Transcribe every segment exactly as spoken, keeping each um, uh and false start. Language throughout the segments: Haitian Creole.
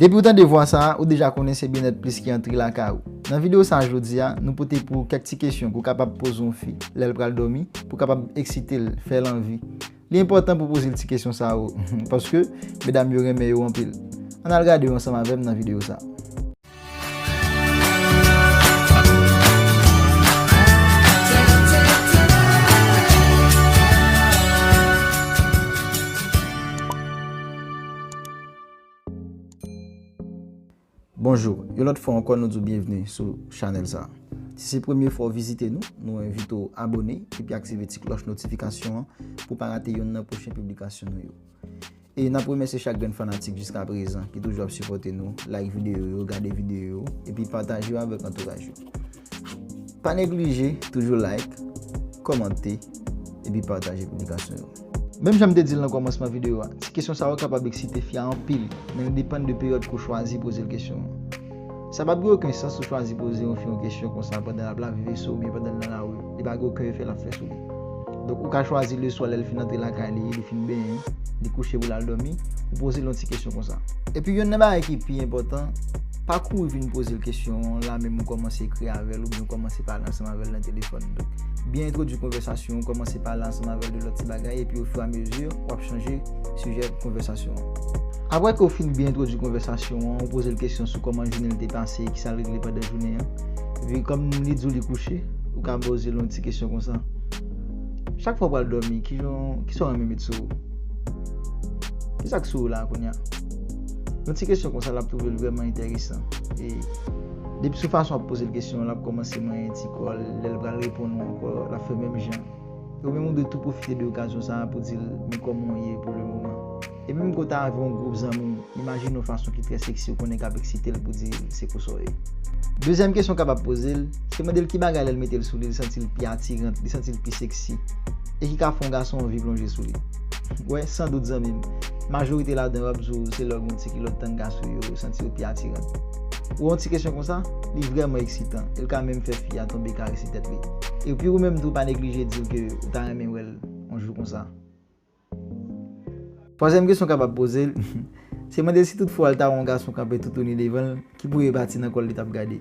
Depi w tande vwa sa a, ou deja konnen se Byennèt Plis ki antre lakay ou. Nan videyo sa a jodi a, nou pote pou ou kèk ti kesyon ke w kapab poze yon fi lè l pral dòmi, pou kapab eksite l, fè l anvi. Li enpòtan pou poze l ti kesyon sa yo, paske medam yo renmen yo anpil. Ann al gade yo ansanm avè m nan videyo sa a. Bonjou, yon lòt fwa ankò nou di w byenvni sou chanèl sa a. Si se premye fwa w vizite nou, nou envite w abòne epi aktive ti klòch notifikasyon an pou w pa rate yonn nan pwochen piblikasyon nou yo. E n ap remèsye chak grenn fanatik jiskaprezan ki toujou ap sipòte nou, like videyo yo, gade videyo yo, epi pataje yo avèk antouraj yo. Pa neglije toujou like, kòmante, epi pataje piblikasyon yo. Menm jan m te di l nan kòmansman videyo a, ti kesyon sa yo kapab eksite fi a anpil, men li depann de peryòd ke w chwazi poze l kesyon an. Sa p ap gen okenn sans ou chwazi poze yon fi yon kesyon konsa pandan l ap lave veso oubyen pandan l nan lari. Li pa gen okenn efè l ap fè sou li. Donk, ou ka chwazi leswa lè l fin antre lakay li, li fin benyen, li kouche pou l al dòmi, ou poze l yon ti kesyon konsa. Epi, yonn nan bagay ki pi enpòtan, pa kouri vin poze l kesyon an la menm ou kòmanse ekri avè l oubyen ou kòmanse pale ansanm avè l nan telefòn. Donk, byen entwodui konvèsasyon an, kòmanse pale ansanm avè l de lòt ti bagay, epi ofiramezi, w ap chanje sijè konvèsasyon an. Apre ke w fin byen entwodui konvèsasyon an, ou poze l kesyon sou kòman jounen l te pase, kisa l regle pandan jounen an. Epi kòm li di w li kouche, ou ka poze l yon ti kesyon konsa. Chak fwa w pral dòmi, kijan, kisa w renmen met sou ou? Kisa k sou ou la kounye a? Yon ti kesyon konsa, l ap twouve l vrèman enteresan. E depi sou fason w ap poze l kesyon an, l ap kòmanse manyen ti kò l, lè l pral reponn ou ankò, l ap fè menm jan. E ou menm ou dwe tou pwofite de okazyon sa a pou di l, men kòman w ye pou le moman. E menm ke w ta avè yon gwoup zanmi w, imajine yon fason ki trè seksi ou konnen k ap eksite l pou di l se konsa w ye. Dezyèm kesyon w kapab poze l, se mande l ki bagay lè l mete l sou li, li santi l pi atiran, li santi l pi seksi, e ki ka fè yon gason anvi plonje sou li. Wè, san dout zanmi m, majorite ladan yo ap di w se lè w gen yon ti kilòt tanga sou yo, yo santi yo pi atiran. Ou wè yon ti kesyon konsa, li vrèman eksitan, e l ka menm fè fi a tonbe karese tèt li. Epi ou menm tou pa neglije di l ke ou ta renmen wè l yon jou konsa. Twazyèm kesyon w kapab poze l, se mande l si toutfwa l ta wè yon gason kanpe toutouni devan l, ki premye pati nan kò l li t ap gade.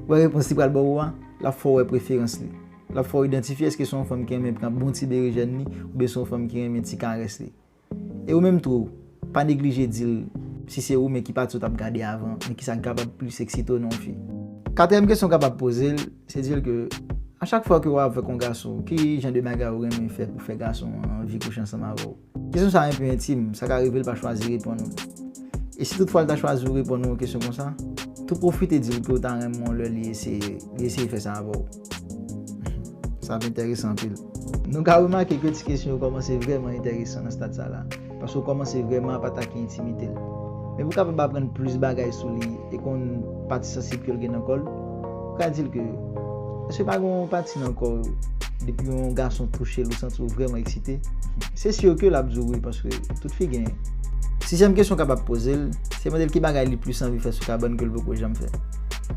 Ou wè repons li pral ba w a, l ap fè w wè preferans li. L ap fè w idantifye èske se yon fanm ki renmen pran bon ti berejèn li, oubyen se yon fanm ki renmen ti karès li. E ou menm tou, pa neglije di l si se ou men ki pati w t ap gade avan, men kisa k kapab plis eksite w nan yon fi. Katriyèm kesyon w kapab poze l, se di l ke a chak fwa ke w avèk yon gason, ki jan de bagay ou renmen fè pou fè gason an anvi kouche ansanm avè w? Kesyon sa a enpe entim, sa ka rive l pa chwazi reponn ou. E si toutfwa l ta chwazi reponn ou yon kesyon konsa, tou pwofite di l ke w ta renmen w lè li eseye, li eseye fè sa avè w. Sa ap enteresan anpil. Nou ka remake ke ti kesyon yo kòmanse vrèman enteresan nan stad sa la, paske w kòmanse vrèman ap atake entimite l. Men pou w kapab aprann plis bagay sou li e konn pati sansib ke l gen nan kò l, ou ka di l ke, èske pa gen yon pati nan kò w, depi yon gason touche l, ou santi w vrèman eksite? Se si ke l ap di w wi, paske tout fi genyen. Sizyèm kesyon w kapab poze l, se mande l ki bagay li plis anvi fè sou kabann ke l poko janm fè.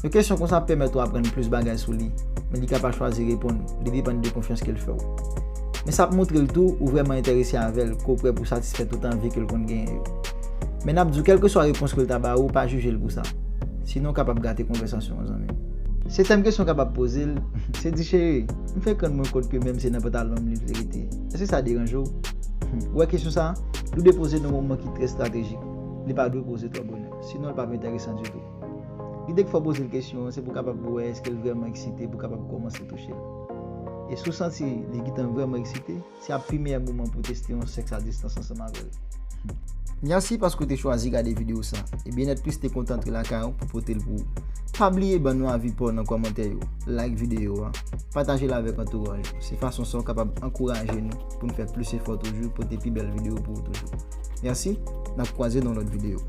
Yon kesyon konsa ap pèmèt ou aprann plis bagay sou li, men li ka pa chwazi reponn, li depann de konfyans ke l fè w. Men sa ap montre l tou ou vrèman enterese avè l, ke w prè pou satisfè tout anvi ke l konn genyen yo. Men n ap di w, kèlkeswa repons ke l ta ba ou, pa jije l pou sa. Sinon, w kapab gate konvèsasyon an, zanmi m. Setyèm kesyon w kapab poze l, se di, cheri, m fenk rann mwen kont ke menm se nan pantalon m li vle rete. Èske sa deranje w? Ou wè kesyon sa a, li dwe poze nan yon moman ki trè estratejik. Li pa dwe poze twò bonè. Sinon, l p ap enteresan ditou. Lide k fè w poze l kesyon an, se pou w kapab wè èske l vrèman eksite, pou w kapab kòmanse touche l. E si w santi li gentan vrèman eksite, se ap pi meyè moman pou w teste yon sèks a distans ansanm avè l. Mèsi paske w te chwazi gade videyo sa, e Byennèt Plis te kontan antre lakay ou pou pote l pou ou. Pa bliye ban nou avi pa w nan kòmantè yo, like videyo a, pataje l avèk antouraj ou. Se fason sa w kapab ankouraje nou pou n fè plis efò toujou, pote pi bèl videyo pou ou toujou. Mèsi, n ap kwaze nan lòt videyo.